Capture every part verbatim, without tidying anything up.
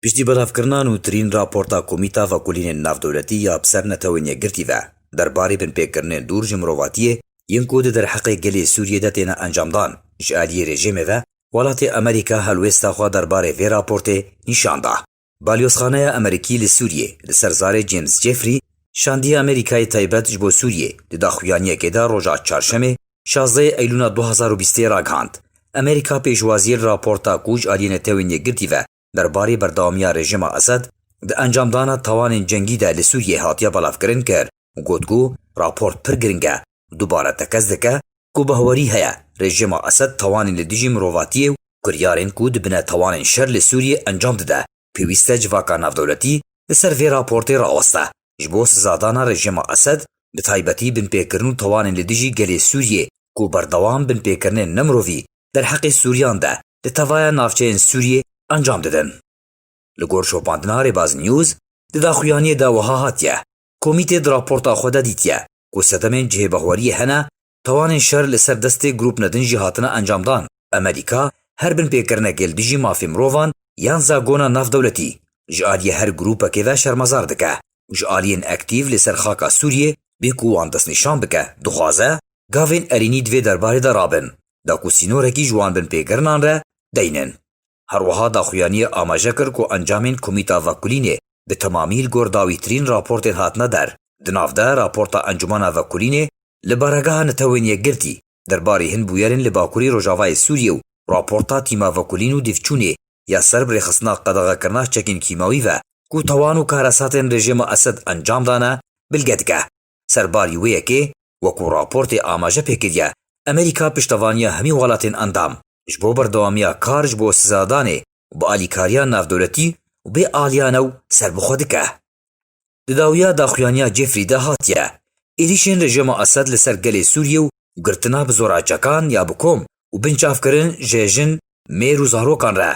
Piştî belavkirina nûtirîn raporta Komîta Vekolînên Navdewletî ya bi ser Netewên Yekgirtî ve derbarê binpêkirinên dûr ji mirovatiyê yên ku di derheqê gelê Sûriyê de têne encamdan, ji aliyê rejîmê ve welatê Amerîka helwêsta xwe derbarê vê raportê nîşan da. Balyozxaneya Amerîkî li Sûriyê li ser zarê James Jeffrey, şandiya Amerîkayê taybet ji bo Sûriyê, di daxuyaniyekê de roja Çarşemê, şazdehê Eylûna du hazar û bîstê ragihand. Amerîka pêşwaziyê li raporta ku ji aliyê Netewên Yekgirtî ve derbarê berdewamiya rejîma Esed di encamdana tawanên cengî de li Sûriyê hatiye belavkirin kir û got ku raport pir giring e û dubare tekez dike ku bahwerî heye rejîma Esed tawanên li dijî mirovatiyê û kiryarên ku dibine tawanên şer li Sûriyê encam dide, pêwîst e civaka navdewletî li ser vê raportê raweste, ji bo sizadana rejîma Esed, bi taybetî binpêkirin û tawanên li dijî gelê Sûriyê ku berdewam binpêkirinên nemirovî derheqê Sûriyan de di tevaya navçeyên Sûriyê encam didin. Li gor şopandina Rêbaz News, di daxuyaniyê de wiha hatiye, Komîtê di raporta xwe de dîtiye ku sedemên cihê bahweriyê hene, tawanên şer li ser destê grûpne din jî hatine encamdan. Amerîka her binpêkirinekê li dijî mafê mirovan yan zagona navdewletî ji aliyê her grûpekê ve şermezar dike û ji aliyên aktîf li ser xaka Sûriyê bê ku wan destnîşan bike, dixwaze gavên erênî di vê derbarê de rabin, da ku sînorekî ji wan binpêkirinan re deynin. Her wiha daxuyaniyê amaje kir ku encamên Komîta Vekolînê bi temamî li gor dawîtirîn raportên hatine der. Di nav de raporta Encûmena Vekolînê li Baregeha Netewên Yekgirtî derbarê hin bûyerên li Bakurî Rojavayê Sûriyê û raporta Tîma Vekolîn û Dîvçûnê ya ser bi rêxistina qedexekirina çekên kîmawî ve ku tawan û karesatên rejîma Esed encam dane, bilge dike. Serbarî wê yekê, wekû raportê amaje pê kiriye, Amerîka piştevaniya hemî welatên endam ji bo berdewamiya kar ji bo sizadanê û bi alîkariya navdewletî û bê aliyane û serbixwe dike. Di dawiya daxuyaniya Jeffrey de hatiye, êrîşên rejîma Esed li ser gelê Sûriyê û girtina bi zora çekan ya bi kom û binçavkirin ji jin, mêr û zarokan re,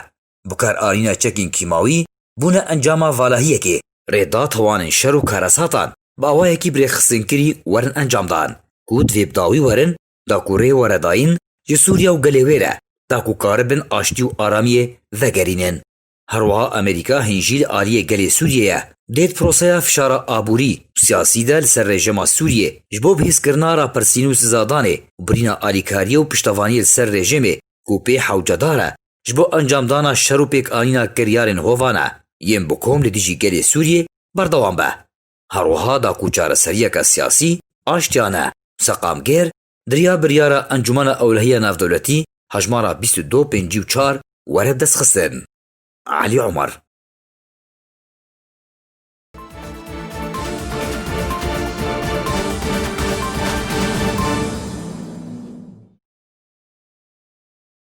bikaranîna çekên kîmawî bûne encama valahiyekê. Rê da tawanên şer û karesatan bi awayekî bi rêxistinkirî werin encamdan, ku divê bi dawî werin, da ku rê were dayîn ji Sûriya û gelê wê re, da ku karibin aştî û aramiyê vegerînin. Her wiha Amerîka hîn jî li aliyê gelê Sûriyê ye. Dê di proseya fişara aborî û siyasî de li ser rejîma Sûriyê ji bo bihêzkirina rapirsîn û sizadanê û birîna alîkariyê û piştevaniyê li ser rejîmê ku pê hewcedar e ji bo encamdana şer û pêkanîna kiryarên hovane yên bi kom li dijî gelê Sûriyê berdewam be. Her wiha da ku çareseriyeke siyasî, aştiyane û seqamgêr di riya biryara Encûmena Ewlehiya Navdewletî hejmara bîst û du pêncî û çar were destxistin. Elî Omer,